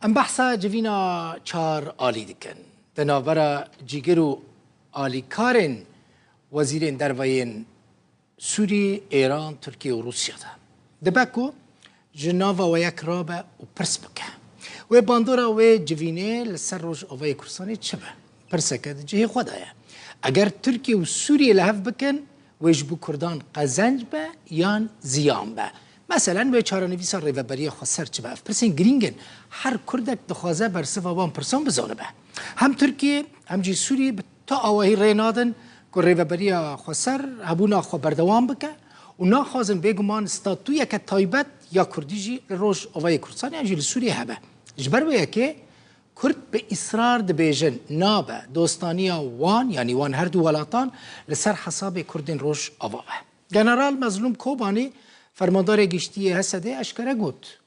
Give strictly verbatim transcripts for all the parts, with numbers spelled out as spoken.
Em behsa civîna çar alî dikin. Di navbera cîgir û alîkarên wezîrên derve yên Sûrî, Êran, Tirkiye û Rûsya de. Dibe ku ji nava we yek rabe û pirs bike. Wê bandora wê civînê li ser Rojavayê Kurdistanê çi be? Pirseke di cihê xwe de ye. Eger Tirkiye û Sûriye li hev bikin, wê ji bo Kurdan qezenc be yan ziyan be? Meselen, wê çarenivîsa Rêveberiya Xweser çi be? Ev pirsên girîng in. Her Kurdek dixwaze bersiva wan pirsan bizanibe. Hem Tirkiye, hem jî Sûriye bi tu awahî rê nadin ku Rêveberiya Xweser hebûna xwe berdewam bike û naxwazin bêguman statuyeke taybet ya Kurdî jî li Rojavayê Kurdistanê yan jî li Sûriyê hebe. Ji ber wê yekê Kurd bi îsrar dibêjin nabe dostaniya wan, yanî wan her du welatan, li ser hesabê Kurdên Rojava be. General Mezlûm Kobanî, fermandarê giştî yê H S D'ê eşkere got,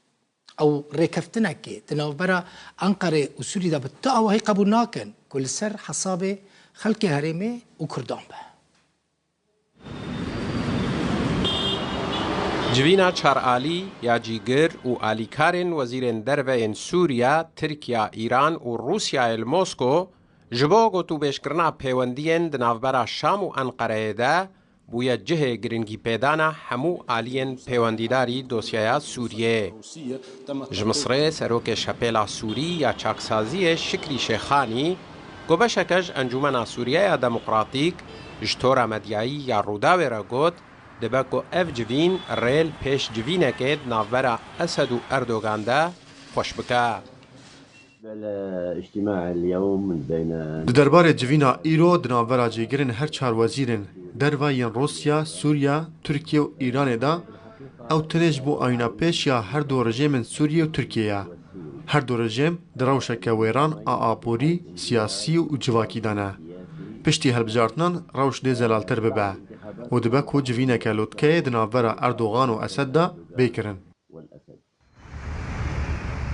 ew rêkeftinekê di navbera Enqerê û Sûrî de bi tu awahî qebûl nakin ku li ser hesabê xelkê herêmê û Kurdan be. Civîna çar alî ya cîgir û alîkarên wezîrên derve yên Sûriya, Tirkiya, Îran û Rûsyayê li Mosko ji bo gotûbêjkirina pêwendiyên di navbera Şam û Enqereyê de bûye cihê giringîpêdana hemû aliyên pêwendîdarî dosyeya Sûriyê. Ji Misrê serokê Şepêla Sûrî ya Çaksaziyê Şikrî Şêxanî ku beşeke ji Encûmena Sûriyeya Demokratîk ji tora medyayî ya Rûdawê re got, dibe ku ev civîn rê li pêş civînekê di navbera Esed û Erdogan de xweş bike. Di derbarê civîna îro di navbera cêgirên her çar wezîrên derve yên Rûsya, Sûriya, Tirkiye û Îranê de, ew tenê ji bo awîna pêş ya her du rejêmên Sûriye û Tirkiye ye. Her du rejêm di rewşeke wêran a aborî, siyasî û civakî de ne. Piştî hilbijartinan rewş dê zelaltir bibe û dibe ku civîneke lotkeyê di navbera Erdogan û Esed de bê kirin.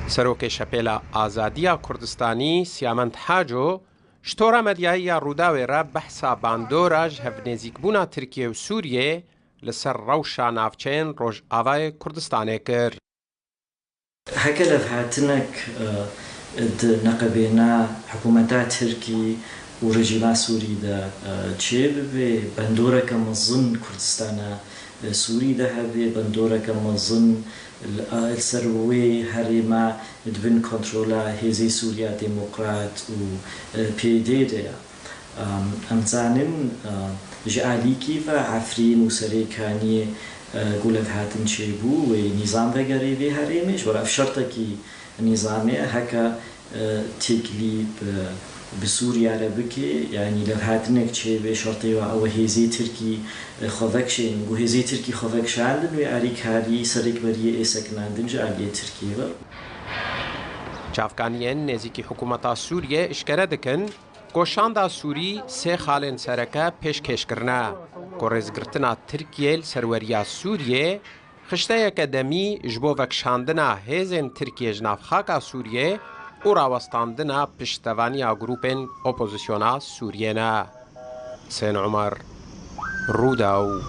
Serokê Şepêla Azadiya Kurdistanî Siyamend Haco ji tora medyayî ya Rûdawê re behsa bandora ji hevnêzîkbûna Tirkiye û Sûriyê li ser rewşa navçeyên Rojavayê Kurdistanê kir. Heke levhatinek di neqebêna hikûmeta Tirkî û rejîma Sûrî de çêbibe, bandoreke mezin Kurdistana Sûrî de hebe, bandoreke mezin li ser wê herêma di bin kontrola Hêzê Sûriya Demokrat û P Y D de ye. Em dizanin ji alîkî ve Efrîn û Serêkaniyê ku levhatin çêbû, wê nîzam vegerê vê herêmê, ji ber ev şertekî nîzamê ye, heke têkilî bi Sûriya re bike, yanî levhatinek çêbe, şertê wê ew e hêzê Tirkî xwe vekişênin. Ku hêzê Tirkî xwe vekişandin, wê alîkarî ser rêkberiyê ê sekinandin ji aliyê Tirkiyê ve. Çavkaniyên nêzîkî hikûmeta Sûriyê eşkere dikin ku şanda Sûrî sê xalên sereke pêşkêş kirine, ku rêzgirtina Tirkiyê li serweriya Sûriyê xişteyeke demî ji bo vekişandina hêzên Tirkiyê ji nav xaka Sûriyê û rawestandina piştevaniya grûpên opozisyona Sûriyê ne. Husên Omer, Rûdaw.